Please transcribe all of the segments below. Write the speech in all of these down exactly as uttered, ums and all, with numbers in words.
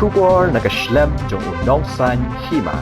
Khubor na ka shlem jong u Nongsaiñ Hima.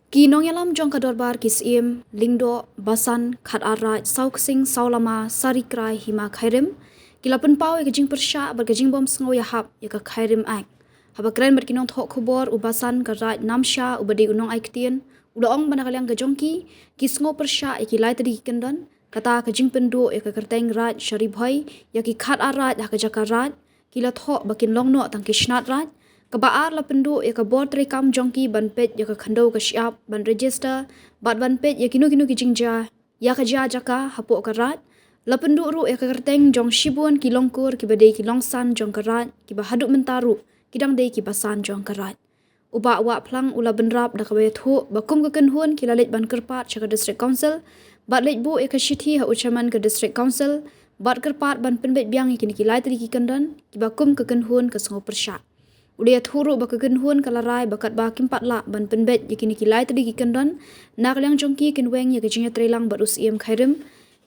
Ki nongïalam jong ka dorbar ki Syiem, Lyngdoh, Basan, Khatar Raij, Sawksing, Sawlama, Sarikrai, Hima Khyrim, ki la pynpaw ïa ka jingpyrshah bad ka jingbym sngewïahap ïa ka Khyrim Act. Haba kren bad ki nongthoh khubor, u Basan ka Raij Namsha uba dei u nongai ktien, u la ong ba na ka liang ka jong ki, ki sngewpyrshah ïa ki lai tylli ki kyndon, kata ka jingpynduh ïa ka kyrteng Raij sha Ri Bhoi, ïa ki Khatar Raij ha ka jaka Raij, ki la thoh ba kin long noh tang ki shnat Raij. Kaba ar, la pynduh ïa ka bor treikam jong ki ban peit ïa ka khyndew ka shyiap, ban register, bad ban peit ïa kino kino ki jingjia ïa ka jia jaka hapoh ka Raij. La pynduh ruh ïa ka kyrteng jong shibun ki longkur kiba dei ki longsan jong ka Raij, kiba haduh mynta ruh ki dang dei ki basan jong ka Raij. U Bah Wahphlang u la bynrap da kaba ïathuh ba kum ka kynhun ki la leit ban kyrpad sha ka District Council, bad leit buh ïa ka shithi ha u Chairman ka District Council, bad kyrpad ban pynbeit biang ïa kine ki lai tylli ki kyndon, kiba kum ka kynhun ka sngewpyrshah. U la ïathuh ruh ba ka kynhun ka la rai ba katba kim pat lah ban pynbeit ïa kine ki lai tylli ki kyndon, na ka liang jong ki kin weng ïa ka jingïatreilang bad u Syiem Khyrim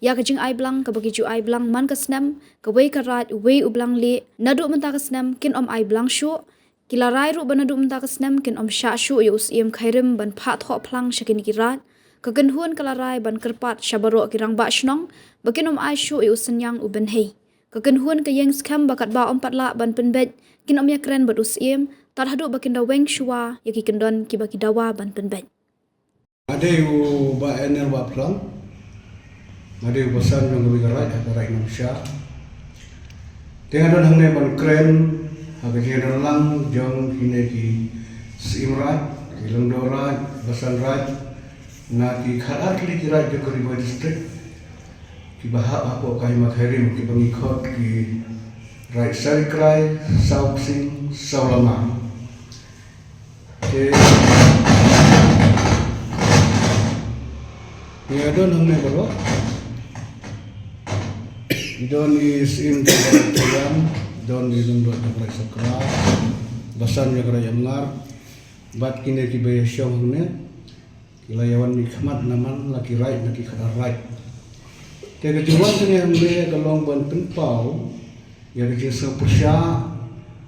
ïa ka jingai blang kaba ki ju ai blang man ka snem, kawei ka Raij uwei u blang lieh, naduh mynta ka snem kin ym ai blang shuh. Ki la rai ruh ba naduh mynta ka snem kin ym shah shuh ïa u Syiem Khyrim ban phah thoh phlang sha kine ki Raij. Ka kynhun ka la rai ban kyrpad sha baroh ki rangbah shnong ba kin ym ai shuh ïa u Synñiang u Bynhei. Ka kynhun ka ïeng skhem ba katba ym pat lah ban pynbeit, kin ym ïakren bad u Syiem tad haduh ba kin da weng shuwa ïa ki kyndon kiba ki dawa ban pynbeit. Nga dei u Bah Enel Wahphlang, nga dei u basan jong kawei ka Raij ha ka Raij Namsha. Te nga don hangne ban kren ha ka jingdon lang jong kine ki Syiem Raij, ki Lyngdoh Raij, Basan Raij, na ki khatar tylli ki Raij jong ka Ri Bhoi District, kiba hap hapoh ka Hima Khyrim, kiba ngi khot ki Raij Sarikrai, Sawksing, Sawlama. Te ngi don hangne baroh. Don i Syiem jong ka Raij Thailand, don i Lyngdoh jong ka Raij Sakra, Basan jong ka Raij Amngar, bad kine kiba ïashong hangne ki la ïawan mihkhmat na man la ki Raij na ki khatar Raij. Te ka jingwan jong ngi hangne ka long ban pynpaw ïa ka jingsngewpyrshah,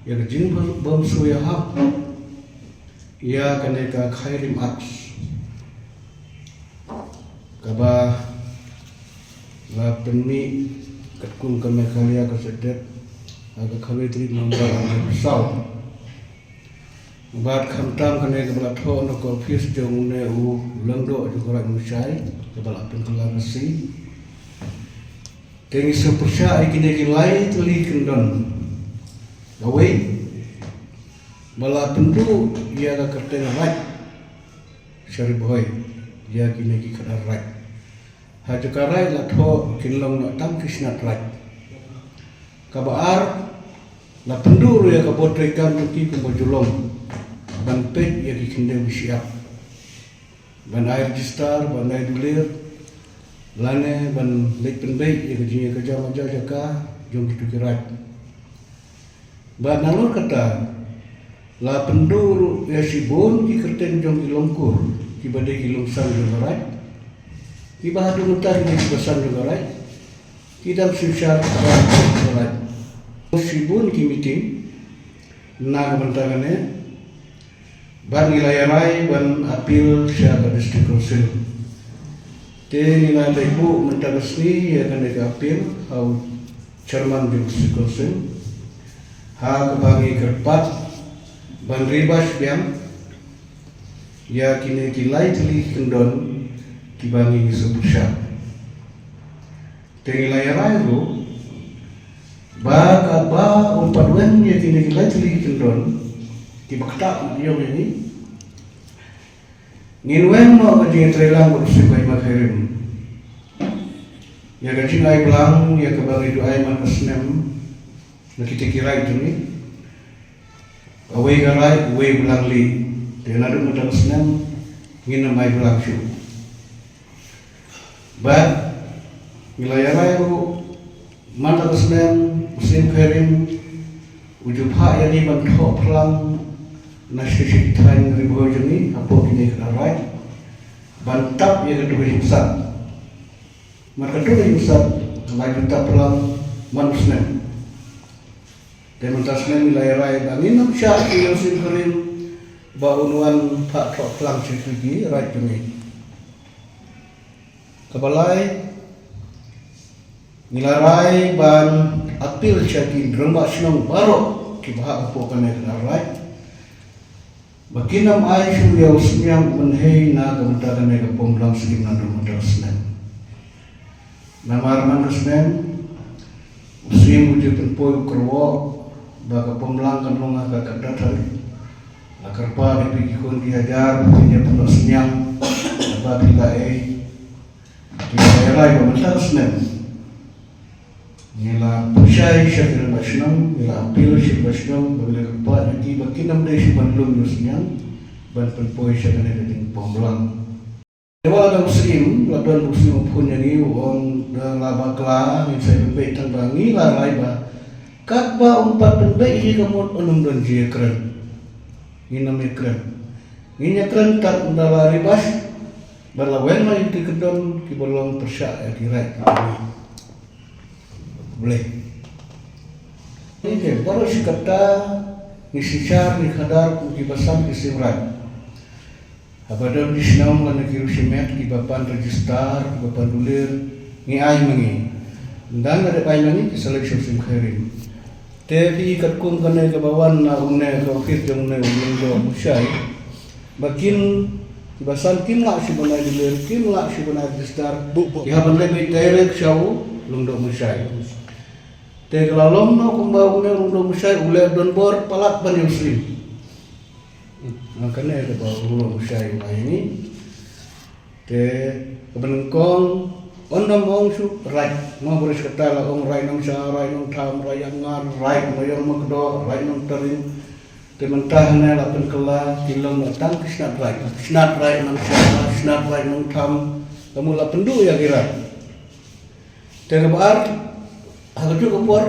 ïa ka jingbym sngewïahap ïa kane ka Khyrim Act, kaba la pynmih katkum ka Meghalaya Gazette ha ka khatwei tarik November arhajar arphew saw. Bad khamtam kane kaba la thoh na ka office jong une u Lyngdoh jong ka Raij Mawshai, kaba la pynkylla Khasi. Te ngi sngewpyrshah ïa kine ki lai tylli kyndon. Kawei, ba la pynduh ïa ka kyrteng Raij sha Ri Bhoi ïa kine ki khatar Raij. Ha jaka Raij la thoh kin long noh tang ki shnat Raij. Kaba ar, la pynduh ruh ïa ka bor treikam jong ki kumba ju long ban peit ïa ki khyndew ki shyiap, ban ai register, ban ai dulir, lane ban leit pynbeit ïa ka jingïakajia majia jaka jong kito ki Raij. Bad nalor kata, la pynduh ruh ïa shibun ki kyrteng jong ki longkur, kiba dei ki longsan jong ka Raij, kiba haduh mynta ki dei ki basan jong ka Raij, ki dang synshar ka Raij. Shibun ki meeting na ka bynta kane, bad ngi la ïarai ban appeal sha ka District Council. Te ngi la leit buh mynta ka sngi ïa kane ka appeal ha u Chairman jong ka District Council, ha kaba ngi kyrpad ban revise biang ïa kine ki lai tylli ki kyndon kiba ngi sngewpyrshah. Te ngi la ïarai ruh ba katba ym pat weng ïa kine ki lai tylli ki kyndon kiba ktah ïa ngi, ngin weng noh ka jingïatreilang bad u Syiem ka Hima Khyrim ïa ka jingai blang ïa kaba ngi ju ai man ka snem na kita ki Raij jong ngi. Kawei ka Raij, uwei u blang lieh. Te naduh mynta ka snem ngin ym ai blang shuh. Bad ngi la ïarai ruh, mynta ka snem u Syiem Khyrim u ju phah ïa ngi ban thoh phlang na shisha ki thaiñ Ri Bhoi jong ngi hapoh kine ki khatar Raij, ban tap ïa kato ka jingstad. Mar kato ka jingstad ka la ju tap phlang man u snem. Te mynta snem ngi la ïa rai ba ngin ym shah ïa u Syiem Kharim ba un wan phah thoh phlang sha ki raid jong ngi. Kaba lai, ngi la rai ban appeal sha ki rangbah shnong baroh kiba hap hapoh kane ka raid ba kin ym ai shuh ïa u Synñiang u pynhei na ka bynta kane ka pom lang skim naduh mynta ka snem. Namar man ka snem u Syiem u ju pynpoi u kyrwoh ba ka pom lang kan long ha ka khatta tarik. La kyrpad ïa phi ki khun ki hajar ba phin ïa pynlong synñiang, ba phi la ei. Te ngi rai ba mynta ka snem ngi la pynshai sha ki rangbah shnong, ngi la appeal sha ki rangbah shnong ba ngi la kyrpad ïa ki ba kin ym dei shuh ban lum ïa u Synñiang ban pynpoi sha kane ka jingpom lang. Te wat la da u Syiem, la don u Syiem u phone ïa ngi, u ong da la bakla, ngin sa ïa pynbeit tang ba ngi la rai ba katba um pat pynbeit hi ka mut un ym don jingïakren. Ngin ym ïakren. Ngin ïakren tad ynda la ri bash bad la weng noh ïa ki kyndon kiba long pyrshah ïa ki raid. Blei. Ngi te baroh shi katta ngi synshar ngi khadar kum kiba san ki syiem raid. Haba don ki shnong lane ki riewshimet kiba pan register, kiba pan dulir, ngi ai ma ngi. Ynda nga dep ai ma ngi, ki sa leit sha u Syiem Khyrim. Te phi katkum kane kaba wan na une ka ophis jong une u Lyngdoh Mushai. Ba kin, kiba san kim lah shuh ban ai dulir, kim lah shuh ban ai register. Ki hap ban leit beit direct sha u Lyngdoh Mushai. Te ka la long noh kumba une u Lyngdoh Mushai u leh donbor palat ban ïa u Syiem. Nga kane kaba u Lyngdoh Mushai u ai ïa ngi. Te kaba nyngkong, un ym ong shuh raid. Nga bris kata la ong raid Nongshah, raid Nongtham, raid Ïamngar, raid Maïong Makdoh, raid Nongtaring. Te mynta hangne la pynkylla ki long tang ki shnat raid. Shnat raid Nongshah, shnat raid Nongtham. Ka mut la pynduh ïa ki raid. Te kaba ar, ha kajuh ka por,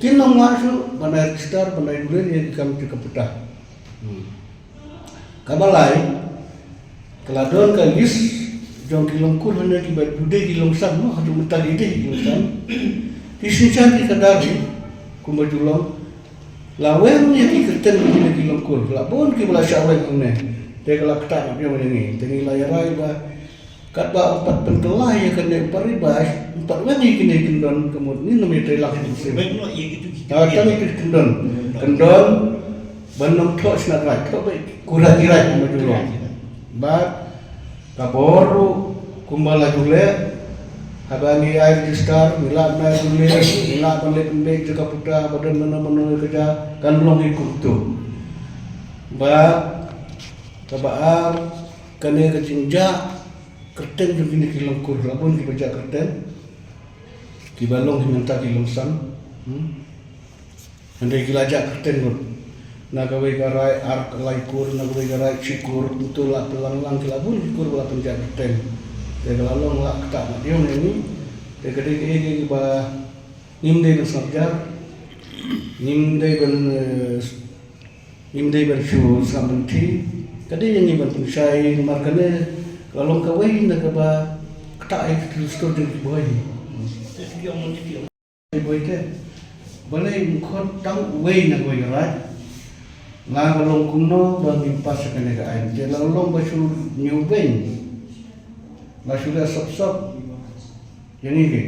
kin ym lah shuh ban ai register, ban ai dulir ïa ki kam jong ka puta. Hmm. Kaba lai, ka la don ka list jong ki long kur hangne kiba ju dei ki long san, mo, ha kajuh mynta ki dei ki long san. Ki synshar ki khadar hi, kumba ju long, la weng ïa ki kyrteng ki long kur, la bun kiba la shah weng hangne. Te ka la ktah mat ïa ngi, te ngi la ïa rai ba katba u pat pynkylla ïa kane u Pari Bash, u pat weng ïa kine ki kyndon ka mut ngin ym ïatrei lang sha ki syiem. Weng noh ïa kitu ki Ah, tang ïa ki kyndon. Kyndon ban ym thoh shnat raid, thoh beit ki raid, ki raid kumba ju long. Bad ka bor ruh kumba la ju leh, haba ngi ai register, ngi lah ban ai dulir, ngi lah ban leit pynbeit jaka puta, haba don mano mano ka jaka, kan long hi kumtu. Bad kaba ar, kane ka jingjah kyrteng jong kine ki long kur, la bun kiba jah kyrteng. Kiba long hi mynta ki long san. Hmm? Hynrei ki la jah kyrteng lut. Na kawei ka raid ar lai kur, na kawei ka raid shi kur, kumtu la pynlang lang ki la bun ki kur ba la pynjah kyrteng. Te ka la long la ktah mat ïa ngi. Te ka dei kaei kaei ba ngim dei ban sngap jar. Ngim dei ban, eh, Ngim dei ban shu sngap ban thi. Ka dei ïa ngi ban pynshai namar kane ka long kawei na kaba ktah ïa ki stur jong ki bhoi. Ki bhoi te. Balei ym khot tang uwei na kawei ka raid. Nga ka long kumno ba ngim pass ïa kane ka aiñ. Te la long ba shu ñiewbeiñ. La shu leh sop sop. Ïa ngi ki.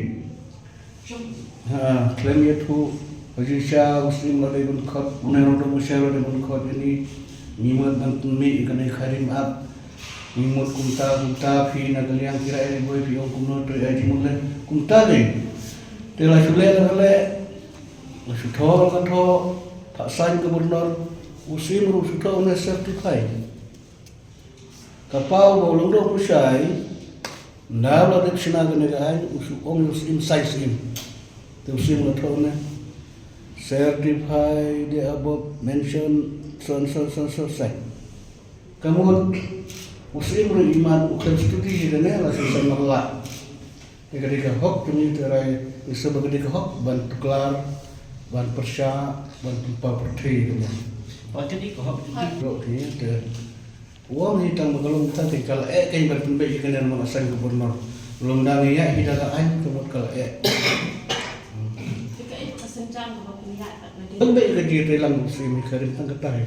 Ha, khlem ïathuh, ha jingshisha u Syiem la dei ban khot, une u Lyngdoh Mushai la dei ban khot ïa ngi, ngi mut ban pynmih ïa kane ka Khyrim Act, ngi mut kumta, kumta, phi na ka liang ki raid Ri Bhoi phi ong kumno, to ïa jingmut leh, kumta dei. Te la shu leh la ka leh, la shu thoh la ka thoh, phah sign ka Governor, u Syiem ruh shu thoh une certify. Ka paw ba u Lyngdoh Mushai, ynda la dep shna kane ka aiñ, u shu ong ïa u Syiem sign Syiem. Te u Syiem la thoh ne, certify the above mentioned so and so, so and so sign. Ka mut, u Syiem ruh imat u khlem study ïa kane la shu sign la. Te ka dei ka hok jong ngi te rai, ngi sngewbha ka dei ka hok ban tuklar, ban pyrshah, ban pynpaw pyrthei ïa kane. Ba ka dei ka hok jong ngi. Hok jong ngi te. U ong hi tang ba ka long tang ka la eh ka ban pynbeit ïa kane namar ka sign ka Governor. Long da ngi ïaid hi da ka aiñ ka mut ka la eh. Te kaei ka synjam kaba pynïaid kat na Tang beh ka jingïatreilang u syiem ïa ka rim tang katai.